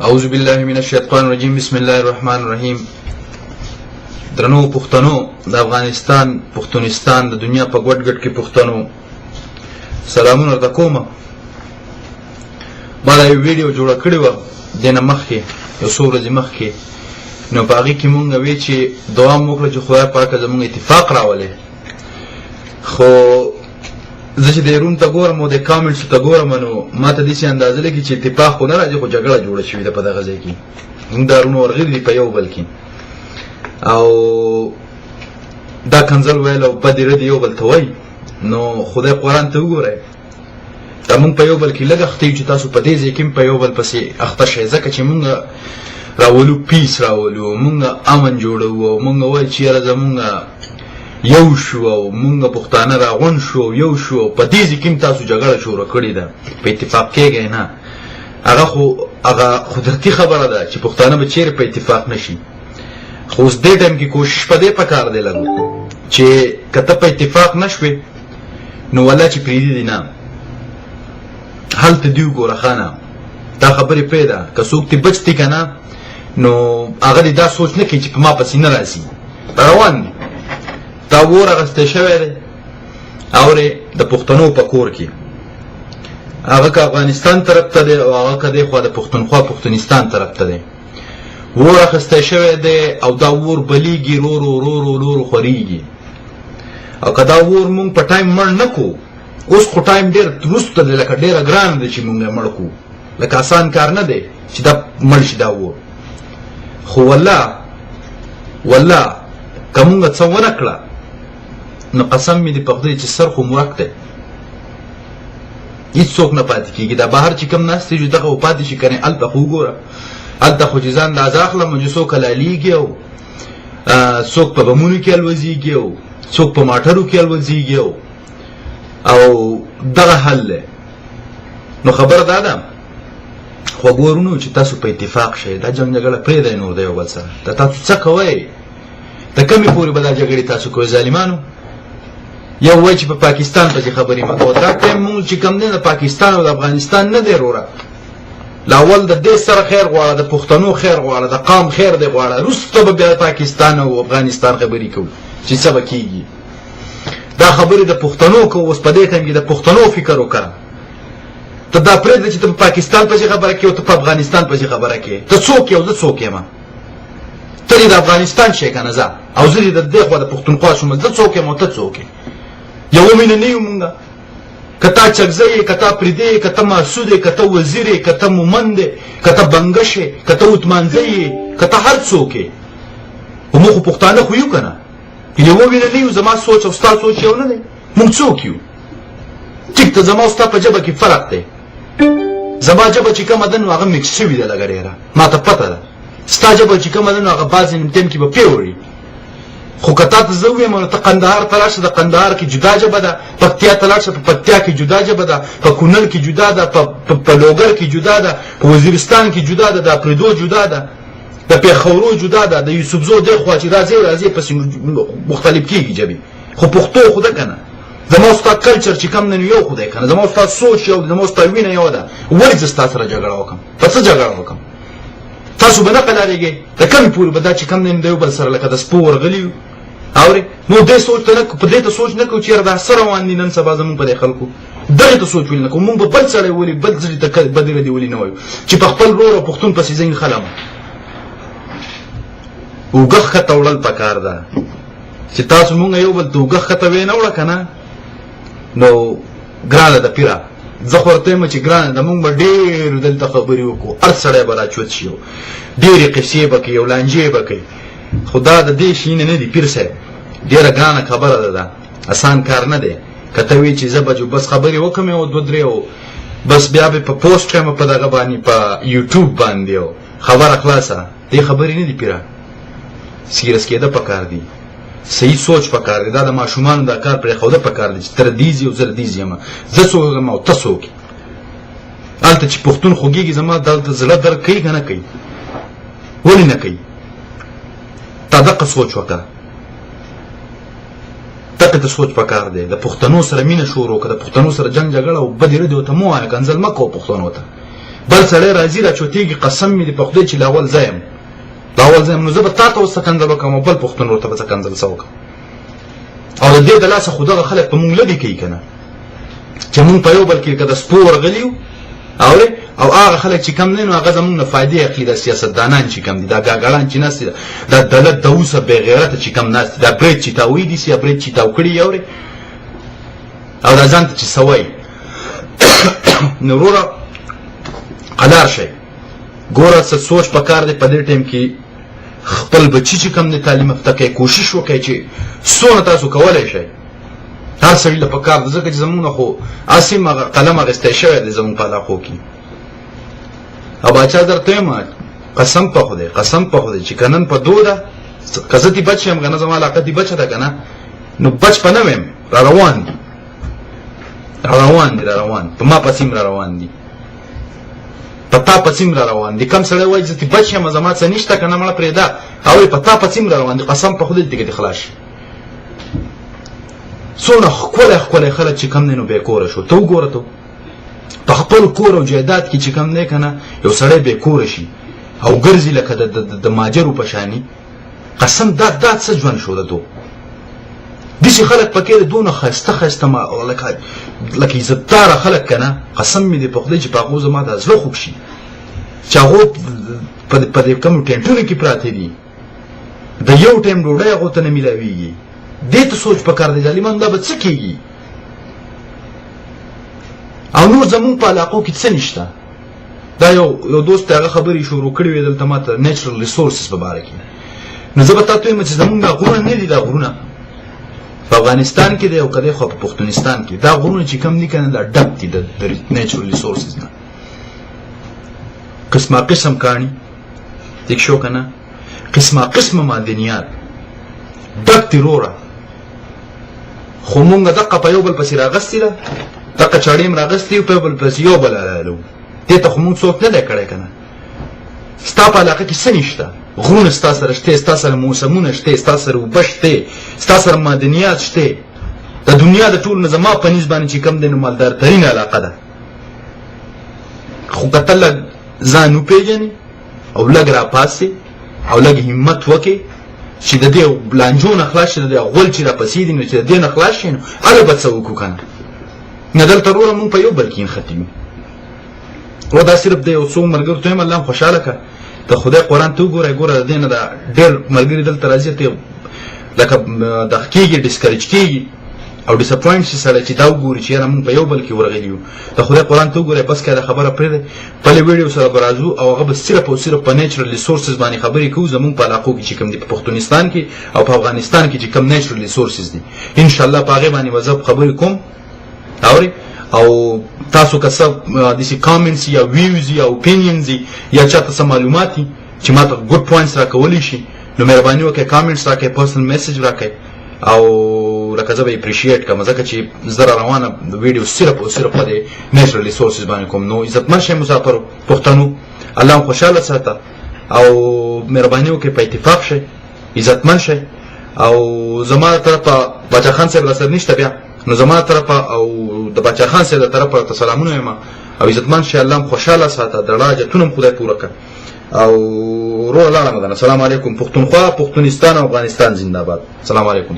اعوذ بالله من الشیطان الرجیم، بسم الله الرحمن الرحیم. درنو پښتنو د افغانستان، پښتونستان، د دنیا په ګډ ګډ کې پښتنو، سلامونه ورته کوم. ما دا یو ویډیو جوړه کړې وه دې نه مخکې، یو څو ورځې مخکې. نو په هغې کې مونږ وی چې دعا مو وکړه چې خدای پاک زمونږ اتفاق راولي. خو زه چې د روم ته ګورم او د کامنټس ته ګورم، نو ما ته داسې اندازه لګي چې اتفاق خو نه راځي، خو جګړه جوړه شوې ده په دغه ځای کې. موږ دا وروڼه ورغلي دي په یو بل کې، او دا کنځل ویل او بدې ردې یو بل ته وایي. نو خدای قرآن ته وګورئ، دا مونږ په یو بل کې لږ اخته یو چې تاسو په دې ځای کې په یو بل پسې اخته شئ، ځکه چې مونږ راولو peace راولو، مونږ امن جوړوو، او مونږ وایو چې یاره زمونږ یو شو او مونږ پښتانه راغونډ شو او یو شو، او په دې ځای کې هم تاسو جګړه شروع کړې ده، په اتفاق کېږئ نه. هغه خو هغه قدرتي خبره ده چې پښتانه به چیرې په اتفاق نشي. خو اوس دې ټایم کې کوشش په دې پکار دی لږ چې که ته په اتفاق نه شوې، نو والله چې پرېږدي دي نه. هلته دی وګوره خانه، دا خبرې پرېږده. که څوک دې بچ دی که نه، نو هغه دې دا سوچ نه کوي چې په ما پسې نه راځي، روان دي. دا ور اغستی شوی دی اورې د پښتنو په کور کې، هغه که افغانستان طرف ته دی او هغه که دی خوا د پښتونخوا پښتونستان طرف ته دی، ور اخیستی شوی دی او دا ور بلیږي، رو رو رو رو رو رو خورېږي. او که دا ور مونږ په ټایم مړ نه کو، اوس خو ټایم ډېر وروسته دی، لکه ډېره ګرانه ده چې مونږ یې مړ کو، لکه اسان کار نه دی چې دا مړ شي دا ور. خو والله والله که مونږ څه ونه کړه، نو قسم مې دې په خدای چې سر خو مو ورک دی، هیڅوک نه پاتې کېږي. دا بهر چې کوم ناست دي دغه پاتې شي، کنې هلته خو وګوره، هلته خو چې ځان د اخلم چې څوک حلالېږي او څوک په بمونو کې الوزېږي او څوک په ماټرو کې الوزېږي او دغه حل دی. نو خبره دا ده خوږو وروڼو چې تاسو په اتفاق شئ، دا جنګ جګړه پرېږدئ نور د یو بل سره. دا تاسو څه کوئ؟ د کمې پورې به دا جګړې تاسو کوئ ظالمانو؟ یو وایي چې په پاکستان پسې خبرې مه کوه. دا ټایم مونږ چې کوم دی د پاکستان او د افغانستان نه دی وروره. له اول د دې سره خیر غواړه، د پښتنو خیر غواړه، د قام خیر دی غواړه، وروسته به بیا پاکستان او افغانستان خبرې کوو چې څه به کېږي. دا خبرې د پښتنو کوو، اوس په دې ټایم کې د پښتنو فکر وکړه. ته دا پرېږده چې ته په پاکستان پسې خبره کوې او ته په افغانستان پسې خبره کوې. ته څوک یې او زه څوک یم؟ ته دې د افغانستان شې که نه ځه، او زه دې د دې خوا د پښتونخوا شوم، زه څوک یم او ته څوک یې؟ یوه مینه نه یو مونږ. که تا چکزی یې، که تا پریدی یې، که ته محسود یې، که ته وزیر یې، که ته مومند یې، که ته بنګش یې، که ته اتمانزی یې، که ته هر څوک یې، خو موږ خو پښتانه خو یو که نه؟ یوه وینه نه یو. زما سوچ او ستا سوچ یو نه دی. موږ څوک یو؟ ټیک ته زما او ستا په ژبه کې فرق دی. زما ژبه چې کومه ده نو هغه مکس شوې ده لږه ډېره، ما ته پته ده. ستا ژبه چې کومه ده نو هغه بعضې ټایم کې به پیوړي. خو که تا ته زه ووایم نو ته قندهار ته لاړ شه، د قندهار کې جدا ژبه ده، پکتیا ته لاړ شه، په پکتیا کې جدا ژبه ده، په کونړ کې جدا ده، په لوګر کې جدا ده، په وزیرستان کې جدا ده، د اپریدو جدا ده، د پېښورو جدا ده، د یوسفزو دې خوا چې راځې راځې پسې مختلف کېږي ژبې. خو پښتو خو ده که نه؟ زما او ستا کلچر چې کوم دی نو یو خو دی که نه؟ زما او ستا سوچ یو دی، زما او ستا وینه یوه ده. ولې زه ستا سره جګړه وکړم؟ په څه جګړه وکړم؟ تاسو به نه قلارېږئ. د کمې پورې به دا چې کوم دی د یو بل سره لکه د سپو ورغلي یو. اورې نو دې سوچ ته نه، په دې ته سوچ نه کوو چې یاره دا څه روان دي نن سبا زمونږ په دې خلکو، دغې ته سوچ ولې نه کوو؟ مونږ به بل سړی ولي بل سړي ته بدې ردې ولې نه وایو چې په خپل ورور او پښتون پسې ځینې خلم اوږه ښکته وړل پکار ده چې تاسو مونږ یو بل ته اوږه ښکته ویې نه وړه که نه نو ګرانه ده پیره. زه خو ورته وایم چې ګرانه ده، مونږ به ډېر دلته خبرې وکړو، هر سړی به راچوت شي، ډېرې قصې به کوي او لانجې به کوي، خو دا د دې شي نه دي پیر صاحب. ډېره ګرانه خبره ده، دا اسان کار نه دی. که ته وې چې زه به بس خبرې وکړم یو دوه درې او بس بیا به په پوسټ کړم په دغه باندې په یوټیوب باندې او خبره خلاصه، دې خبرې نه دي پیره. سیرس کېده پکار دي، صحیح سوچ پکار دی. دا د ماشومانو دا کار پرېښوده پکار دی چې تر دې ځي او زه دې ځم، زه څوک یم او ته څوک یې؟ هلته چې پښتون خوږېږي زما دلته زړه درد کوي که نه کوي؟ ولې نه کوي؟ تا دقه سوچ وکړه، دقه ته سوچ پکار دی. د پښتنو سره مینه شروع کړه، د پښتنو سره جنګ جګړه او بدې ردې ورته مه وایه، کنځل مه کوه پښتنو ته. بل سړی راځي راچوتېږي، قسم مې دې په خدای چې لاول زه یم، لاول زه یم، نو زه به تا ته اوس څه کنځل وکړم او بل پښتون ورته به څه کنځل څه وکړم. او د دې د لاسه خو دغه خلک په مونږ لږې کوي که نه، چې مونږ په یو بل کې لکه د سپو ورغلي یو، اورې؟ او هغه خلک چې کم دی نو هغه زمونږ نه فایدې اخلي. دا سیاستدانان چې کم دي، دا ګاګړان چې ناست دي، دا دلت د اوسه بېغیرته چې کم ناست دي، دا برېت چې تا ویلي سي، برېت چې تاو کړي، اورې؟ او دا ځان ته چې څه وایي. نو وروره قلار شئ، ګوره څه سوچ پکار دی په دې ټایم کې. خپل بچي چې کوم دی تعلیم یافته کوي، کوشش وکړئ چې څونه تاسو کولی شئ. هر سړي له پکار ده، ځکه چې زمونږ نه خو هسې هم هغه قلم اخیستی شوی دی زمونږ په علاقو کې. او باچا درته وایم، قسم په خدای، قسم په خدای چې که نن په دو ده، که زه ترې بچ یم که نه، زما علاقه ترې بچه ده که نه، نو بچ په نه ویم، را روان دي، را روان دي، را روان په ما پسې هم را روان دي، په تا پسې هم را روان دي. کم سړی وایي زه ترې بچ یم، زما څه نشته که نه، مړه پرېږده، او په تا پسې هم را روان دي، قسم په خدای دې که دې خلاص شي. څونه ښکلی ښکلی خلک چې کم دی نو بې کوره شو. ته وګوره، ته په خپل کور او جایداد کې چې کم دی که نه، یو سړی بې کوره شي او ګرځي لکه د ماجرو په شاني، قسم دا دا څه ژوند شو د دو. داسې خلک پکې د دونه ښایسته ښایسته لکه عزتداره خلک که نه، قسم مې دی په خدای چې په هغو زما دا زړه خوږ شي چې هغو په دې کومو ټینټونو کې پراته دي، د یو ټایم ډوډۍ هغو ته نه میلاویږي. دې ته سوچ پکار دی، ظالمان دا به څه کېږي. او نور زمونږ په علاقو کې څه نشته. دا یو دوست هغه خبرې شروع کړې وې دلته ما ته نیچرل ریسورسز په باره کې. نو زه به تاته وایم چې زمونږ دا غرونه نه دي، دا غرونه په افغانستان کې دی او که دی خو په پښتونستان کې دا غرونه چې کوم دي که نه، دا ډک دي د نیچرل ریسورسز نه، قسمه قسم کاڼي، ټیک شو که نه، قسمه قسمه معدنیات ډک دي وروره. خو مونږ دقه په یو بل پسې راغستې ده، دقه چاړې هم راغستې په یو بل پسې یو بل حلالوو. دې ته خو مونږ څوک نه دی کړی که نه. ستا په علاقه کې څه نشته، غرونه ستا سره شته، ستا سره موسمونه شته، ستا سره اوبه شته، ستا سره معدنیات شته. د دنیا د ټولو نه زما په نس باندې چې کوم دی نو مالدار ترین علاقه ده. خو که ته لږ ځان وپېژنې او لږ راپاڅې او لږ همت وکړې چې د دې لانجو نه خلاص شې، د دې غول چې راپسې دي نو چې د دې نه خلاص شې، نو هله به څه وکړو که نه. نه دلته وروره مونږ په یو بل کې نښتي یو. او دا صرف د یو څو ملګرو ته یم، الله هم خوشحاله کړه. د خدای قرآن ته وګوره، ګوره د دې نه دا ډېر ملګري دلته راځي، ته لکه دغه کېږي، ډسکرېج کېږي او ډیسپوینټ شي سړی چې دا وګوري چې یاره مونږ په یو بل کې ورغلي یو. د خدای قرآن ته وګورئ، بس که دا خبره پرېږدئ، بلې ویډیو سره به راځو او هغه به صرف او صرف په نیچرل ریسورسز باندې خبرې کوو. زمونږ په علاقو کې چې کوم دي، په پښتونستان کې او په افغانستان کې چې کوم نیچرل ریسورسز دي، انشاءالله په هغې باندې به زه خبرې کوم. اورئ؟ او تاسو که څه داسې کامنټس یا ویوز یا اوپینینز یا چاته څه معلومات دي چې ما ته ګډ پوینټس راکولی شي، نو مهرباني وکړئ کامنټس راکړئ، پرسنل میسج راکړئ، او لکه زه به اپریشیټ کړم، ځکه چې زه را روانه ویډیو صرف او صرف په دې نیچرل ریسورسز باندې کوم. نو عزتمن شئ مسافرو پښتنو، الله مو خوشحاله ساته، او مهرباني وکړئ په اتفاق شئ، عزتمن شئ. او زما طرفه باچا خان صاحب را سره نشته بیا، نو زما طرفه او د باچا خان صاحب د طرفه ورته سلامونه وایم او عزتمن شئ، الله مو خوشحاله ساته، د حاجتونه مو خدای پوره کړه. او وروره لاړم درنه. السلام علیکم. پښتونخوا، پښتونستان او افغانستان زنده باد. السلام علیکم.